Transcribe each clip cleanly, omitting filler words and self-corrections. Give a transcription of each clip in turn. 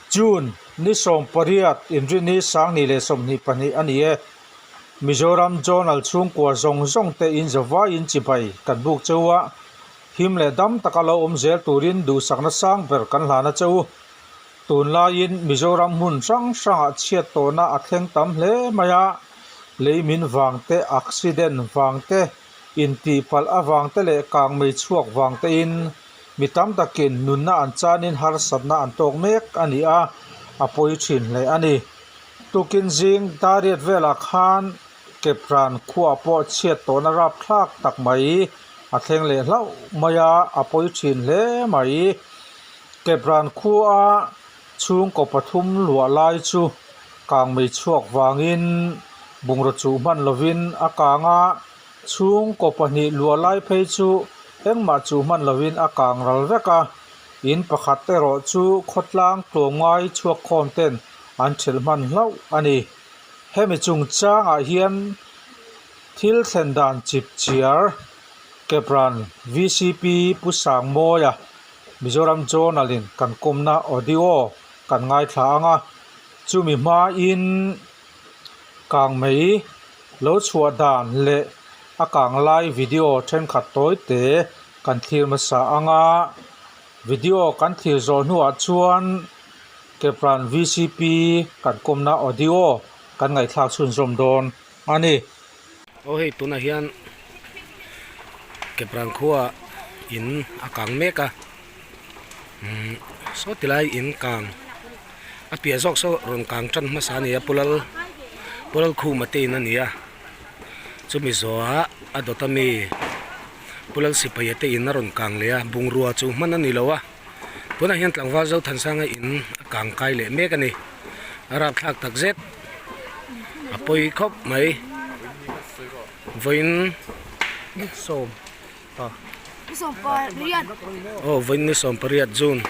June ni 18 Inrinni 2022 a ni e. Mizoram Journal chhungkua zawng zawng te in zavaiin chibai kan buk cheu a, him leh dam taka lo awm zel turin duhsakna sang ber kan hlan a che u. Tunlaiin Mizoram hmun hrang hrangah chhiat tawhna a thleng tam hle mai a, lei min vang te, accident vang te, intihpalh avang te leh kangmei chhuak vang tein mi tam takin nunna an chanin harsatna an tawk mek a ni a, a pawi thin hle a ni. Tukin zing dariat velah khan Kepran khuaah pawh chhiat tawhna rapthlak tak mai a thleng leh hlauh mai a, a pawi thin hle mai. Kepran khua chhungkaw pathum luah lai chu kangmei chhuak vangin bungraw chuh hman lovin a kang a, chhungkaw pahnih luah lai phei chu engmah chuh hman lovin a kang ral vek a, in pakhat erawh chu khawtlang tlawmngai chhuak khawm ten an thelh hman hlauh a ni. Hemi chungchangah hian thil thlen dan chip chiar Kepran vcp Pu Sangmawia Mizoram Journal in kan kawmna audio kan ngaithla ang a, chumi hmain kangmei lo chhuah dan leh a kang lai video thenkhat tawi te kan thlir hmasa ang a, video kan thlir zawh hnuah chuan Kepran vcp kan kawmna audio kan ngaihthlak chhunzawm dawn a ni. Aw hei tunah hian Kepran khua in a kang mek a umm saw tilai in kang a piah zawk saw rawn kang tan hmasa a ni a pu lal pu lal khuma te in a ni a chumi zawhah a dawt ami pu lal sipaia te in a rawn kang leh a bungrua chu hman a ni lo a tunah hian tlangval Zothansanga in a kang kai leh mek a ni a rapthlak tak zet a pawi khawp mai vawiin sawm pa aw vawiin ni sawm pariat June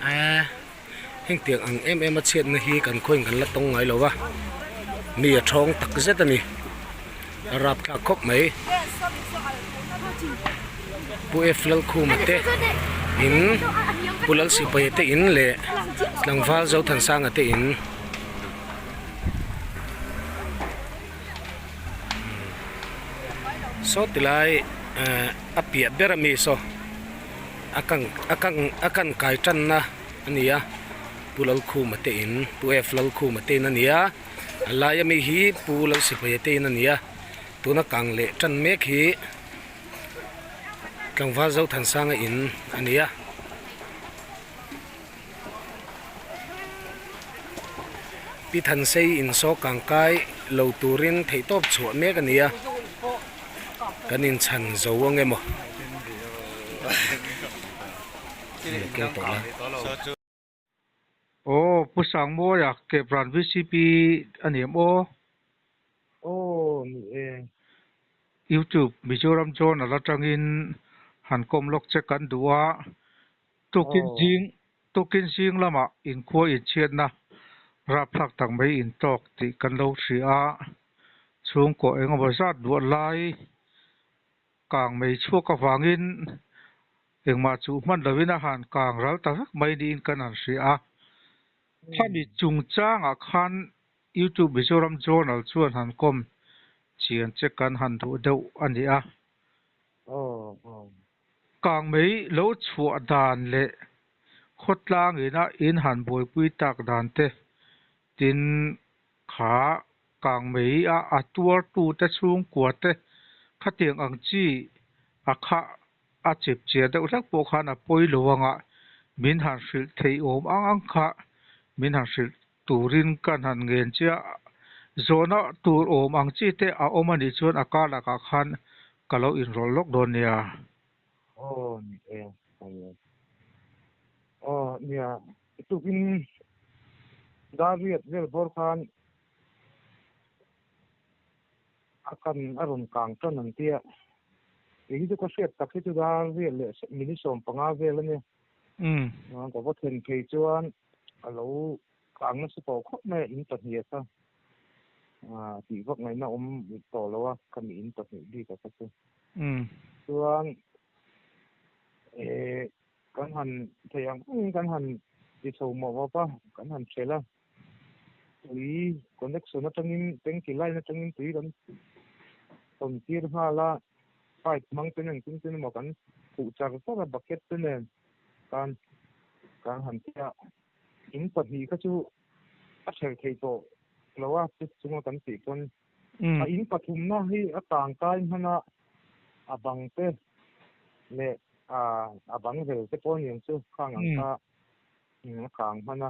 eee hengtiang ang em em a chhiatna hi kan khawiin kan la tawng ngai lo va mi a thawng tak zet a ni a rapthlak khawp mai Pu F Lalkhuma te in Pu Lalsipaia te in leh tlangval Zothansanga te in saw tilai ehh a piah ber ami saw a kang a kang a kan kai tanna a ni a Pu Lalkhuma te in Pu F Lalkhuma te in a ni a a laia mi hi Pu Lalsipaia te in a ni a tuna kang leh tan mek hi tlangval Zothansanga in a ni a. Pi Thansei in saw kangkai lo turin theihtawp chhuah mek a ni a, kan inchhan zo ang emaw keng tawh la. Aw Pu Sangmawia Kepran vcp a ni em aw? Aw ni e. YouTube Mizoram Journal atangin han kawm lawk che kan duh a, Tukin zing tukin zing lamah inkhua inchhiatna rapthlak tak mai intawk tih kan lo hria a, chhungkaw engemaw zat duah lai kang mai chhuak avangin engmah chuh hman lovin a han kang ral ta vek mai niin kan han hria a. Khami chungchangah khan YouTube Mizoram Journal chuan han kawm chian che kan han duh deuh a ni a. Kangmei lo chhuah dan leh khawtlang ina in han buaipui tak dan te tin kha kangmei a a tuartu te chhungkua te khatiang ang chi a kha a chep chiah deuh hlek pawh khan a pawi lo anga min han hrilh theih awm ang ang kha min han hrilh turin kan han ngen chiah zawhna tur awm ang chi te a awm anih chuan a kar lakah khan ka lo inrawlh lawk dawn nia. Aw ni e, aw aw nia tukin Dariat vel bawr khan a kan a rawn kang tan an tia kei hi chu ka hriat tak hi chu Dariat leh minute 15 vel a nia. Ka va thlen phei chuan a lo kang nasa tawh khawp mai a, in pahnih a kha tih vak ngaihna awm tawh lo a, ka mi in pahnih bik a kha chu. Chuan Kan han thei ang angin kan han ti chho mawp mawp a, kan han hrelh a. Tui connection atangin tanky line atangin tui kan tawn tir nghal a, pipe hmang te nen tin tin emaw kan khuh char char a bucket te nen khan kan han ti a. In pahnih kha chu a hrelh thei tawh lo a, chu chunga kan tih pawn A in pathumna hi a tangkai hman a, a bang te leh a bang vel te pawh aniang chu khang ang kha a kang hman a.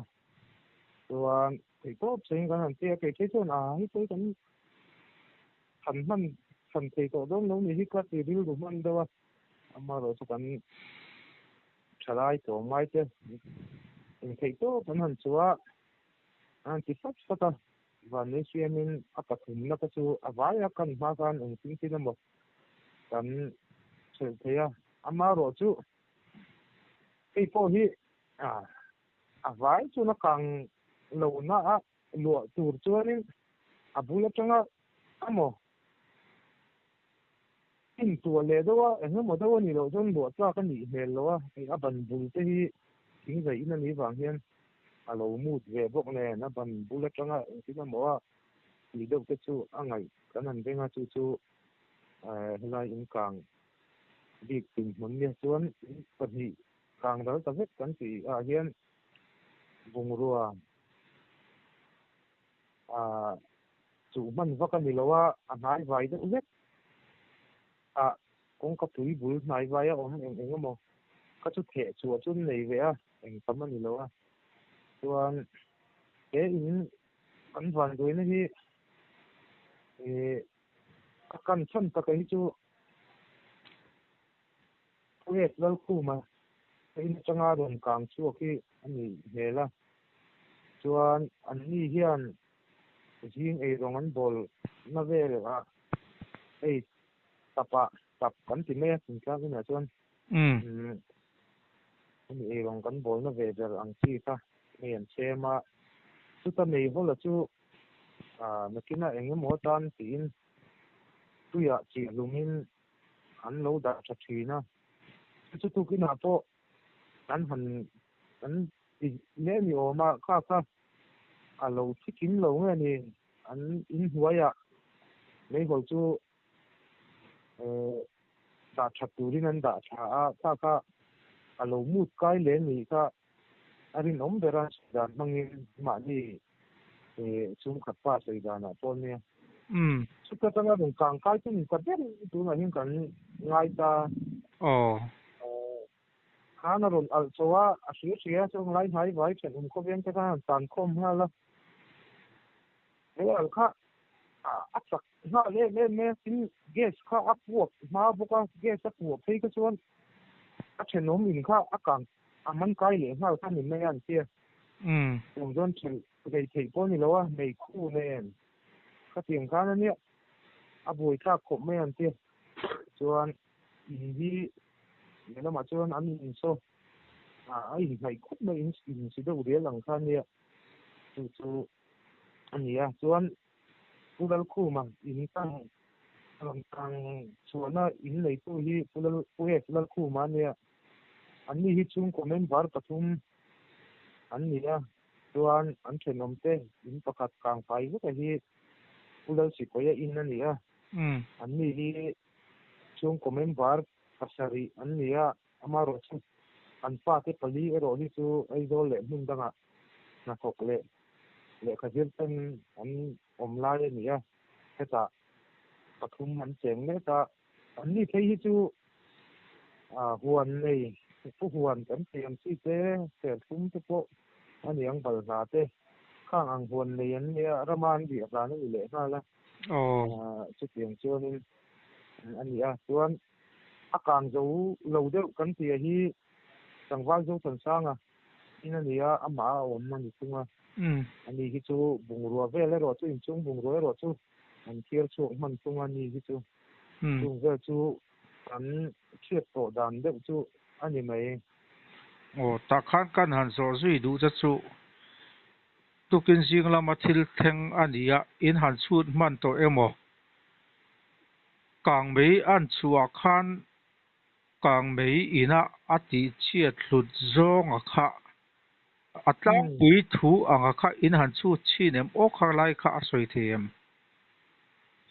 Chuan theihtawp chengin kan han ti a, kei phei chuan a hi pawh hi kan han hman chhan thei tawh dawn lo ni hi ka ti rilru hman deuh a, amaherawhchu kan thalai tlawmngai te engtheihtawp an han chhuah a, an han ti fat fat a. Vanlei siamin a pathumna kha chu a vaia kan hma khan engtin tin emaw kan chhelh thei a, amaherawh chu hei pawh hi a vai chuan a kang lohna a luah tur chuanin a bul atanga emaw intuah leh deuh a, eng emaw deuh a nih loh chuan luah tlak a nih hmel lo a, hei a ban bul te hi thing zai in a nih vang hian a lo mut ve bawk nen a ban bul atanga engtin emaw a tih deuh te chu a ngaih kan han veng a, chu chu helai in kang bik dinhmun nia chuan in pahnih kang dal ta vek kan tih ah hian bungrua ah Chuh hman vak a ni lo a, a hnai vai deuh hlek a, kawngka pui bul hnai vai a awm eng eng emaw ka chu theh chhuah chu an nei ve a, eng tam a ni lo a. Chuan he in kan vanduaina hi ih a kan chhan taka hi chu Puet Lalkhuma a in atanga rawn kang chhuak hi a nih hmel a, chuan anni hian zing eirawng an bawl na vel ah hei tap ah tap kan ti mai a thingtlang inah chuan hemi eirawng kan bawl na ve ber ang chi kha hei an chhem a, chuta meihawla chu nakinah eng emaw atan tiin tuiah chih hlumin an lo dah tha thin a, chu chu tukinah pawh an han an ti leh ni awm a, kha kha a lo thi kim lo nge ni an inhnuaiah meihawl chu eh dah that turin an dah tha a, kha kha a lo mut kai leh nih kha a rinawm ber a sawi dan hmangin mahni eh chhungkhat pa sawi danah pawh nia. Chuta tanga rawn kang kai chu ni ta ber tunah hian kan ngai ta. Aw. Khan a rawn alh chho a, a hria hria a chuang lai hnai vai thenawm khawveng te khan a han tan khawm nghal a. He alh kha a chak nghal em em mai a, tin gas kha a puak hma bawk a, gas a puah phei kha chuan a thenawm in kha a kang a man kai leh nghal kha ni mai a an tia. Chung chuan thelh rei theih pawh a ni lo a, meikhu nen khatiang khan a nia a buaithlak khawp mai a an tia. Chuan in hi lehlamah chuan an in saw a inhnaih khawp mai in insi deuh rial ang kha ania chu chu a ni a chuan Pu Lalkhuma in kang rawn kang chhuahna in neitu hi Pu Lal Pu F Lalkhuma ania anni hi chhungkaw member pathum an ni a chuan an thenawm te in pakhat kang fai veka hi Pu Lalsikuaia in a ni a anni hi chhungkaw member pasarih an ni a, amaherawhchu an fate pali erawh hi chu Aizawl leh hmun dangah hnathawk leh lehkha zir ten an awm lai a ni a, hetah pathum an cheng mek a, anni phei hi chu huan nei pu huan kan tih ang chi te, serthlum te pawh a ni ang balhla te khang ang huan nei an nia, rama an riah hlan a ni lehnghal a, chutiang chuanin a ni a, chuan a kang zo lo deuh kan tih hi tlangval Zothansanga in a ni a, amah a awm a ni thung a, ani hi chu bungrua vel erawh chu inchhung bungrua erawh chu an thiar chhuak hman thung a ni hi chu chung vel chu kan hriat tawh dan deuh chu a ni mai. Aw, tah khan kan han zawh zui duh che chu tukin zing lama thil thleng a ni a, in han chhut hman tawh emaw? Kang mai an chhuah khan kangmei ina a tihchhiat hlut zawnga kha a tlangpui thu anga kha in han chhut chhin em aw kha lai kha a sawi thei em?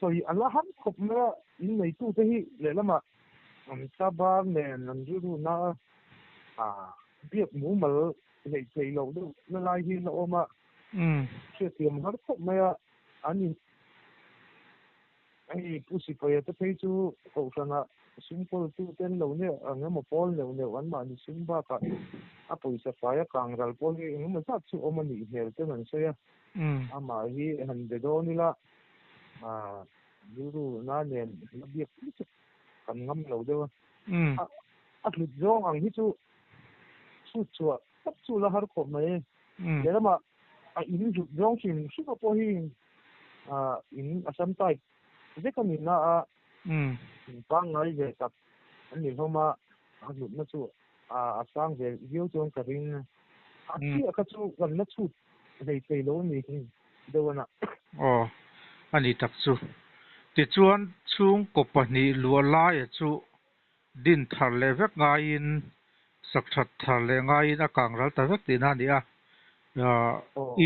Sawi a la har khawp mai a, in neitute hi lehlamah an tlabar nen an rilruna a biak mumal hleih theih loh deuh na lai hi la awm a, hriatthiam har khawp mai a, an in Hei Pu Sipaia te phei chu Kohhrana sum kawltu te an lo neuh ang emaw pawl neuh neuh anmahni sum bakah a pawisa faia kang ral pawl hi engemaw zat chu awm a nih hmel ten an sawi a. Amah hi han be dawn ila rilru na nen la biak lutuk kan ngam lo deuh a. A hlut zawng ang hi chu chhut chhuah tak chu la har khawp mai. Lehlamah a in hlut zawng hrim hrim a pawh hi in Assam type vek a ni na a, in pangngai ve tak an ni hlawm a, a hlutna chu a sang ve viau chuan ka ring a. A chiah kha chu kan la chhut hlei thei lo a ni deuh a na. Aw, a ni tak chu. Tichuan, chhungkaw pahnih luah laia chu din thar leh vek ngaiin, sak that thar leh ngaiin a kang ral ta vek tihna a ni a.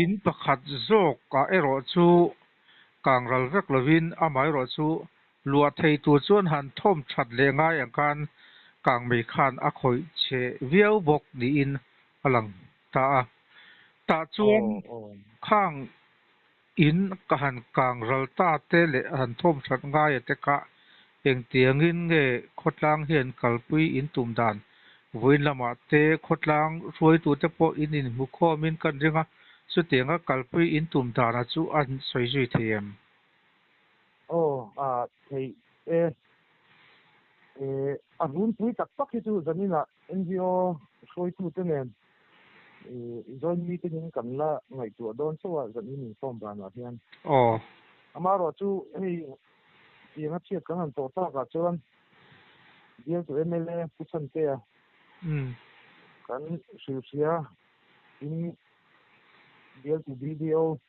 In pakhat zawkah erawh chu kang ral vek lovin amaherawh chu luah thei tur chuan han thawm that leh ngai ang khan kang mei khan a khawih chhe viau bawk niin a lang ta a. Tah chuan khang In ka han kang ral ta te leh han thawm that ngaia te kha engtiangin nge khawtlang hian kalpui in tum dan? Vawiin lamah te khawtlang hruaitute pawh in inhmu khawmin kan ring a, chutianga kalpui in tum dana chu an sawi zui thei em? Aw, a theih e. A runpui tak tak hi chu zaninah NGO hruaitute nen Joint meeting in kan la ngaihtuah dawn chauh a zanin inkhawm banah hian. Aw. Amaherawh chu hei tiang a chhiat kan han tawh takah chuan bialtu mla Pu Chhantea kan hrilhhria in bialtu BDO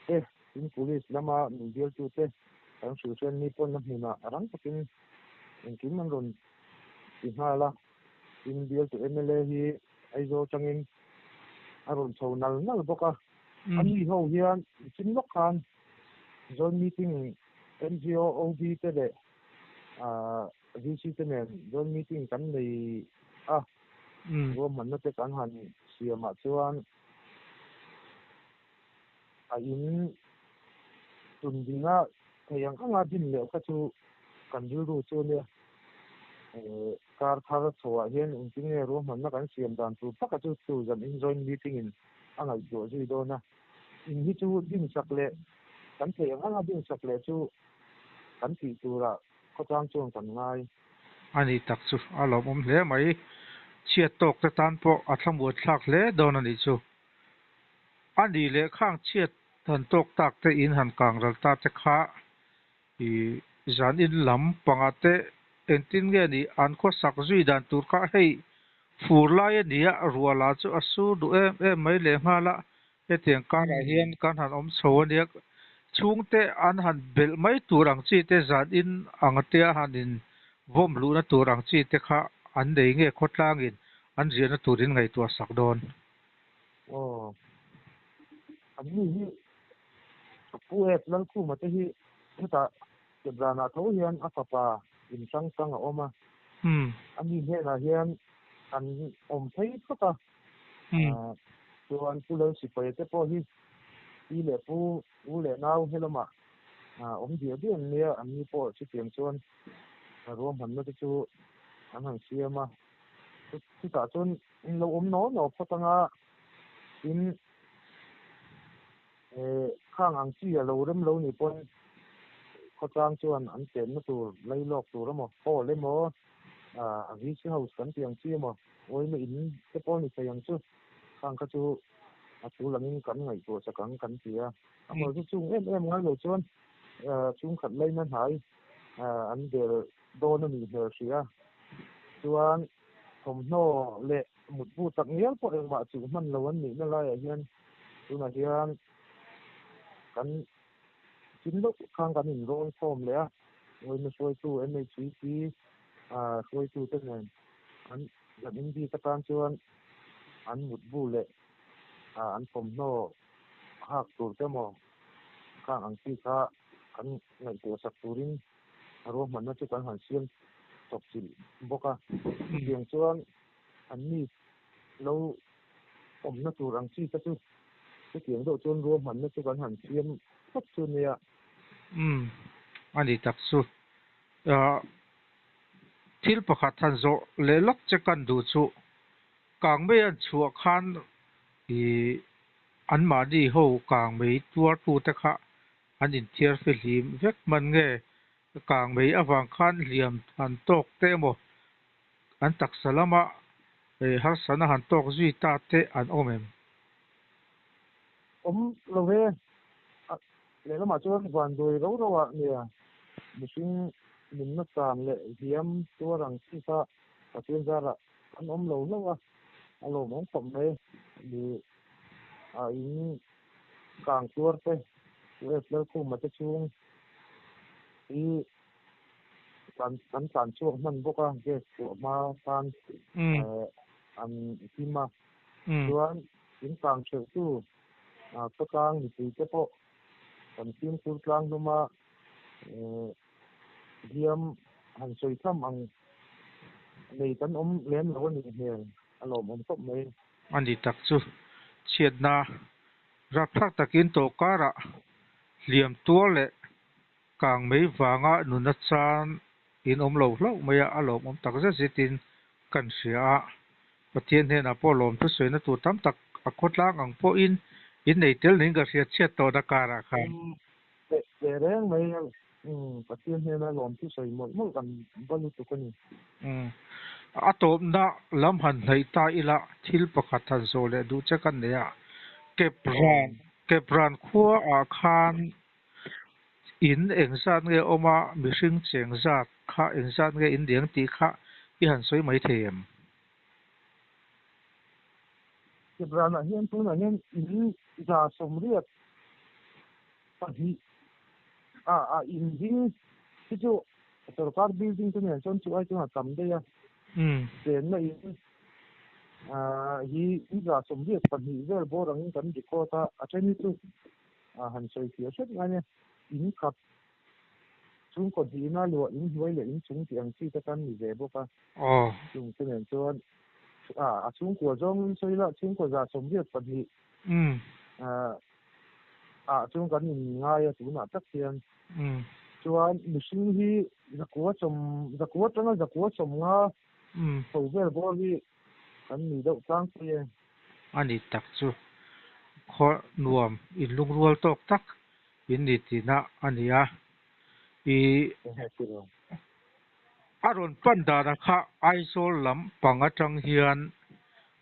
te in police lama min bialtu te kan hrilhhrian ni pawn a hmunah rang takin engkim an rawn ti nghal a. Tin, bialtu mla hi Aizawl atangin a rawn chho nal nal bawk a. A mi ho hian chin lawk khan joint meeting NGO OB te leh VC te nen joint meeting kan nei a. Ruahmanna te kan han siamah chuan a in tun dinga thei ang anga din leh kha chu kan rilru chu ania. Kar thar chhoah hian engtin nge ruahmanna kan siam dan tur taka chu chu zan in joint meeting in a ngaihtuah zui dawn a. In hi chu din sak leh kan theih ang anga din sak leh chu kan tih turah khawtlang chuan kan ngai. A ni tak chu a lawmawm hle mai. Chhiat tawk te tan pawh a thlamuan thlak hle dawn a nih chu. A nih leh khang chhiat han tawk tak te in han kang ral ta te kha i zan in lam panga te engtin nge ni an khawsak zui dan tur kha hei fur lai a nia ruah lah chu a sur duh em em mai leh nghal a hetiang karah hian kan han awm chho a nia chhungte an han belh mai tur ang chi te zan in ang tia han in vawm luhna tur ang chi te kha an nei nge khawtlangin an ziahna turin ngaihtuah sak dawn. Aw. An ni hi Pu Ed Lalkhuma te hi hetah Kepranah tho hian a fapa in hrang hrang a awm a. A mi hnenah hian an awm phei phawt a. Chuan Pu Lal Sipaia te pawh hi pi leh pu, u leh nau helamah awm diah diah an nia, an ni pawh chutiang chuan ruahmanna te chu an han siam a. Chutah chuan In lo awm naw naw phawt anga tin eh khang ang chi a lo rem lo ni pawn khawtlang chuan an chenna tur lei lawk tur emaw hall emaw ah VC house kan tih ang chi emaw uaina in te pawh a ni thei ang chu khang kha chu a tul angin kan ngaihtuah chak ang kan ti a amah chu chung em em ngai lo chuan chhungkhat laina hnai an bel dawn a nih hmel hrih a chuan. Thawmhnaw leh mutbu tak ngial pawh engmah chuh hman lo an nihna laiah hian tunah hian kan chin deuh khan kan inrawn khawm leh a, Ngawihna hruaitu MHEP hruaitute nen an zan in bik atan chuan an mutbu leh an thawmhnaw hak tur te maw khang ang chi kha kan ngaihtuah sak turin ruahmanna chu kan han siam chawp chilh bawk a. Chutiang chuan anni lo awmna tur ang chi te chu chutiang deuh chuan ruahmanna chu kan han siam tawp chu nia. Umm, a ni tak chu. Thil pakhat han zawh leh lawk che kan duh chu kang mai an chhuah khan ih anmahni ho kang mai tuartute kha an inthiar fihlim vek hman nge kang mai avang khan hliam han tawk te emaw an taksa lama harsatna han tawk zui ta te an awm em? Awm lo ve. Lehlamah chuan vanduai ro ro ah nia mihring nunna tan leh hliam tuar ang chi kha Pathian zarah an awm lo hlauh a, a lawmawm khawp mai. Ih a in kang tuar te, US Lalkhuma te chhung hi kan tlan chhuak hman bawk a, gas chhuah hma khan an him a. Chuan in kang hreuhtu khawtlang mipui te pawh kan fimkhur tlang hlawm a, hliam han sawi tham ang nei kan awm lem lo a nih hmel a lawmawm khawp mai. A ni tak chu chhiatna rapthlak takin tawh karah hliam tuar leh kang mai vanga nuna chan in awm lo hlauh mai a, a lawmawm tak zet zetin kan hria a. Pathian hnenah pawh lawm thusawiina tur tam tak a khawtlang ang pawhin in nei tel niin ka hria chhiat tawhna karah khan. Teh reng mai a, Pathian hnena lawm thusawi mawlh mawlh kan va lutuk a ni. A tawpna lam han hnaih ta ila thil pakhat han zawh leh duh che kan nei a, Kepran Kepran khuaah khan In engzat nge awm a, mihring cheng zat kha engzat nge in deng tih kha i han sawi mai thei em? Kepranah hian tunah hian in 182 a a in ding hi chu sorkar building te nen chuan chu ai chuan a tam daih a, chenna in hi in 182 vel bawr angin kan record a, a then hi chu A han sawi fiah hret ngai nia, in khat chhungkaw hnihna luah in hnuai leh in chung tih ang chi te khan ni ve bawk a. Chung te nen chuan a chhungkua zawngin sawi la, chhungkaw 182 ah chuan kan in ngai a tunah tak hian. Chuan mihring hi 900 zakua atanga 950 chho vel bawr hi kan ni deuh tlangpui e. A ni tak chu khaw nuam in lungrual tawk tak in ni tihna a ni a. I a rawn pan dana kha Aizawl lam pang atang hian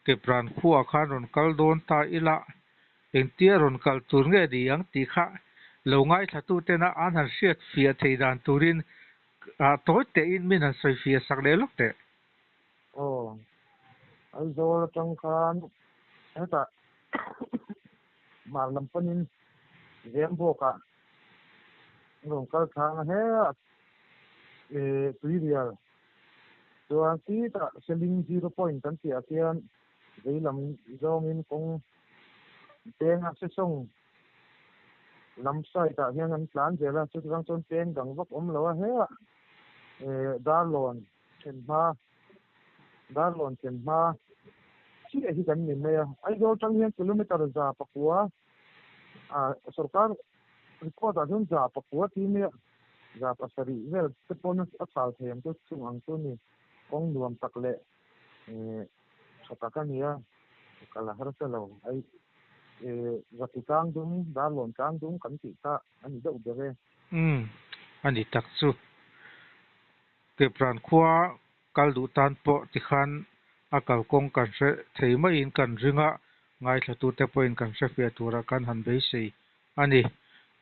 Kepran khuaah khan rawn kal dawn ta ila engtia rawn kal tur nge ni ang tih kha lo ngaithla tena an han hriat fiah thei dan turin tawi tehin min han sawi fiah sak leh lawk teh. Aw, Aizawl atang khan hetah hmar lam panin Zembawkah an rawn kal thlang a he a, eh Tuirial chuan sitah Seling Zero Point kan tih ah khian vei lam zawngin kawng peng a Sesawng lam side ah hian an tlan zel a, chutah chuan peng dang vak awm lo a he a, eh Darlawn Then hma, Darlawn then hma chiah hi kan ni mai a. Aizawl tang hian kilometer 109, ah sorkar record ah chuan 109 tih mai a, 107 vel te pawn a chhal thei ang chu chung ang chu a ni. Kawng nuam tak leh tha tak a ni a, kal a harsa lo. Ai Zaki tlang dum, Darlawn tlang dum kan tih kha a ni deuh ber e. Umm, a ni tak chu. Kepran khua kal duh tan pawh tikhan a kalkawng kan hre thei maiin kan ring a, ngaithlatute pawhin kan hre fiah tura kan han beisei a ni.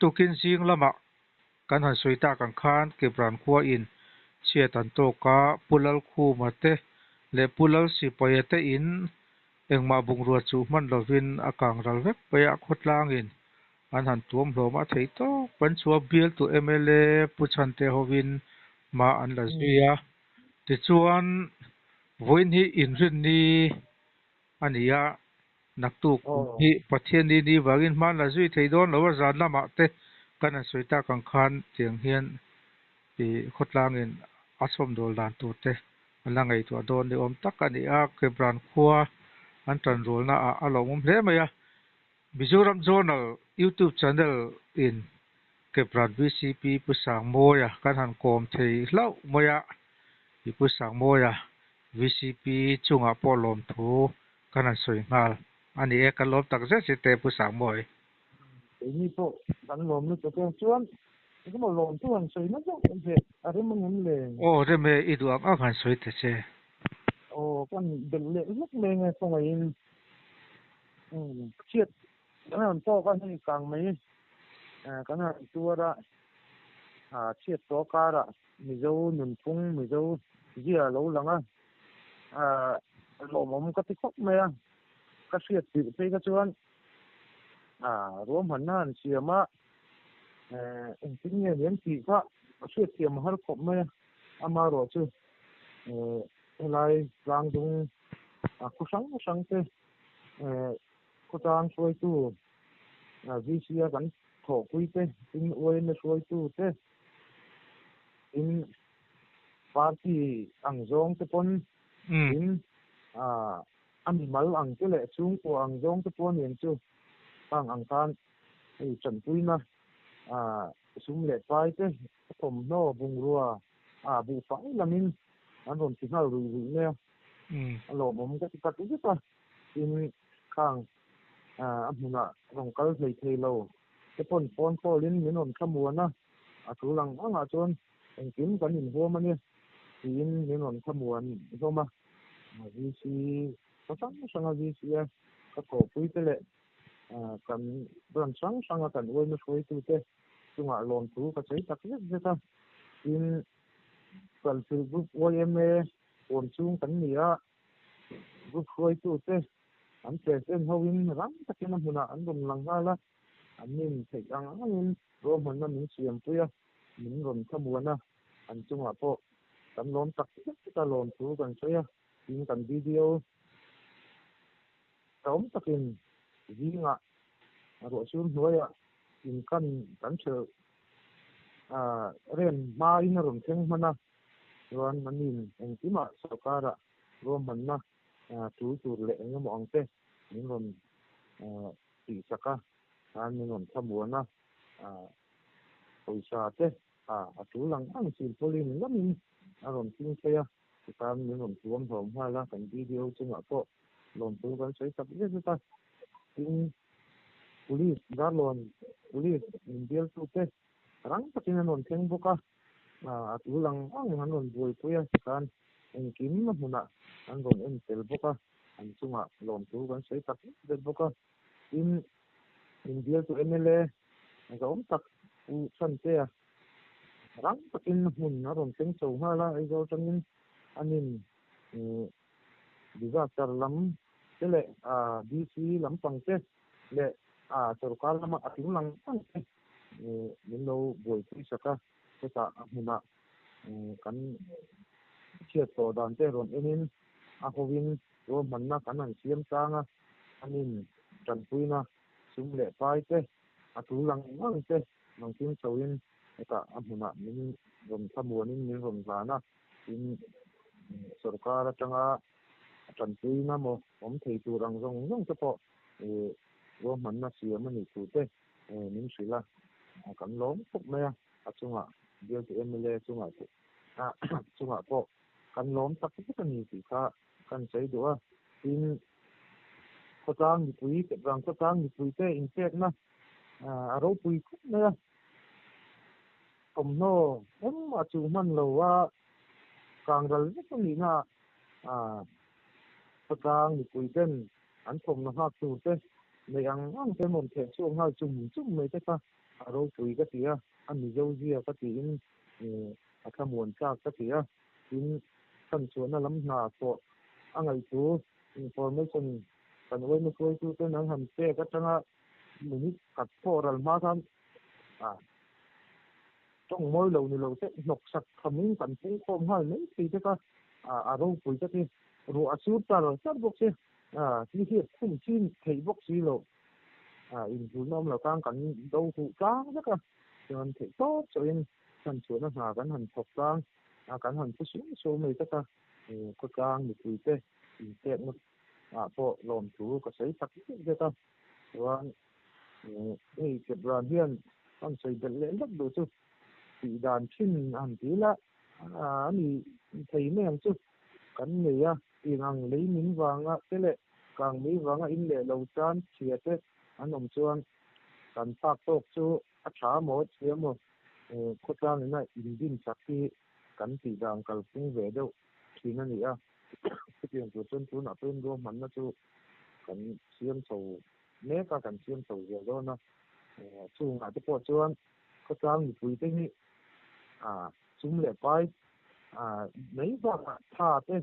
Tukin zing lamah kan han sawi tak ang khan Kepran khua in chhiat an tawk a, Pu Lalkhuma te leh Pu Lalsipaia te in engmah bungrua chuh hman lovin a kang ral vek mai a, khawtlangin An han tuam hlawm a thei tawk. Kan chhuah bialtu mla Pu Chhante hovin hma an la zui a. Tichuan vawiin hi inrinni a ni a, naktuk kum hi Pathianni ni vangin hman la zui thei dawn lo a, zan lamah te kan han sawi tak ang khan tiang hian ih khawtlangin a chhawmdawl dan tur te an la ngaihtuah dawn ni awm tak a ni a, Kebran khua an tanrualna ah a lawmawm hle mai a. Mizoram Journal YouTube channel in Kebran VCP Pu Sangmawia kan han kawm thei hlauh mai a, i Pu Sangmawia VCP chungah pawh lawmthu kan han sawi nghal a ni e, kan lawm tak zet zet e Pu Sangmawi. Keini pawh kan lawm lutuk e. Chuan engemaw lawmthu han sawi na deuh ve a rem angem le? Aw rem e, i duh ang ang han sawi ta che. Aw kan belh leh hlek mai nge khawngaihin chhiat kan han tawk a hei kang mai kan han tuar a, chhiat tawh karah Mizo nunphung Mizo zia a lo lang a, lawmawm ka ti khawp mai a, ka hriat tirh phei kha chuan Ruahmanna an siam a, engtin nge ni an tih kha a hriatthiam a har khawp mai a, amaherawh chu helai tlangdung khaw hrang hrang te khawtlang hruaitu VC a kan thawhpui te tin YMA hruaitu te tin party ang zawng te pawn tin A mimal ang te leh chhungkua ang zawng te pawh nen chu hang ang khan hei tanpuina sum leh pai te thawmhnaw bungrua buhfai lamin an rawn ti nghal ruih ruih mai a, a lawmawm ka ti tak zet a, tin khang a hmunah rawn kal hlei thei lo te pawn phone call in min rawn thlamuan a, a tul ang angah chuan Engkim kan inhuam a nia tiin min rawn thlamuan hlawm a, VC ka hrang hranga VC a ka thawhpuite leh kan branch hrang hranga kan uaina hruaitute chungah lawmthu ka sawi tak zet zet a, tin Kalchilh Group yma huam chhung kan ni a, group hruaitute an president hoin rang takin a hmunah an rawn lang nghal a, an nin theih ang angin ruahmanna min siampui a. min rawn thlamuan a, an chungah pawh kan lawm tak zet zet a lawm thu kan sawi a, tin kan video hrehawm takin zingah ruahsur hnuaiah inkan kan hrelh rem hmain a rawn thleng hman a, chuan anin engkimah sorkarah ruahmanna tul tur leh engemaw ang te min rawn tihsak a, khan min rawn thlamuan a. Pawisa te a tul ang ang silpawlin lamin a rawn tling phei a, tikhan min rawn tuam hlawm nghal a, kan BDO chungah pawh lawmthu kan sawi tak zet zet a. Tin, Police, Darlawn Police min bialtute rang takin an rawn thleng bawk a, a tul ang ang an rawn buaipui a, tikhan engkim a hmunah an rawn en tel bawk a, an chungah lawmthu kan sawi tak zet zet bawk a. Tin, min bialtu mla zawm tak Pu Chhantea rang takin hmun a rawn thleng chho nghal a, Aizawl atangin anin disaster lam te leh DC lampang te leh sorkar lama a tling lang ang te min lo buaipui sak a, hetah a hmunah kan chhiat tawh dan te rawn enin a hovin ruahmanna kan han siam tlang a, anin tanpuina sum leh pai te, a tul ang ang te rawn kim chhoin hetah a hmunah min rawn thlamuanin min rawn hlan a, tin sorkar atanga tanpuina maw awm thei tur ang zawng zawng te pawh ruahmanna siam a nih thu te min hrilh a, kan lawm khawp mai a, a chungah bialtu mla chungah chungah pawh kan lawm tak zet a ni tih kha kan sawi duh a, tin khawtlang mipui rang khawtlang mipui te inpekna a ropui khawp mai a, thawmhnaw engmah chu hman lo a kang ral vek a nihna ah khawtlang mipui ten an thawmhnaw nghak tur te neih ang ang te rawn theh chhuak nghal chum chum mai te kha a ropui ka ti a, a mizo zia ka tiin a thlamuan tlak ka ti a, tin chhanchhuahna lam hna pawh a ngaihtu information kan uaina hruaituten an han pek atanga minute khat pawh ral hma khan tawng mawi lo ni lo te hnawksak thamin kan pungkhawm nghal mai thei te kha. A ropui ka ti. Ruah a sur tar tar bawk si. Thil hi a khum chin theih bawk si lo. Inhulna awm lo khan kan do huh tlang vek a. Chuan theih tawp chauhin chhanchhuahna hna kan han thawk tlang a, kan han thu suau suau mai tak a. Khawtlang mipuite inpekna ah pawh lawmthu ka sawi tak zet zet a. Chuan hei Kepran hian a rawn sawi belh leh lek duh chu tih dan thin a han ti ila a ni thei mai ang chu kan nei a, tiang ang lei min vanga te leh kang mei vanga in leh lo tan chhia te an awm chuan kan phak tawk chu a tha maw chhia maw khawtlang ina in din chak hi kan tih dan kalphung ve deuh thin a ni a, chutiang tur chuan tunah pawhin ruahmanna chu kan siam chho mek a, kan siam chho zel dawn a, chungah te pawh chuan khawtlang mipui te hi sum leh pai mai bakah tha te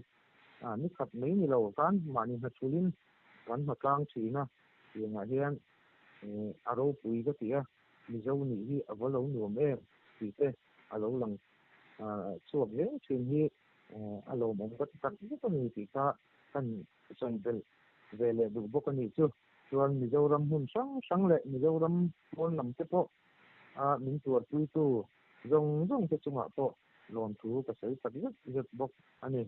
ni khat mai ni lo khan mahni hnathulin kan hmatlang thin a, tiangah hian a ropui ka ti a, Mizo nih hi a va lo nuam em tih te a lo lang chhuak zel thin hi a lawmawm ka ti tak zet a ni tih kha kan sawi belh ve leh duh bawk a nih chu. Chuan Mizoram hmun hrang hrang leh Mizoram pawn lam te pawh a min tuarpuitu zawng zawng te chungah pawh lawmthu ka sawi tak zet zet bawk a ni.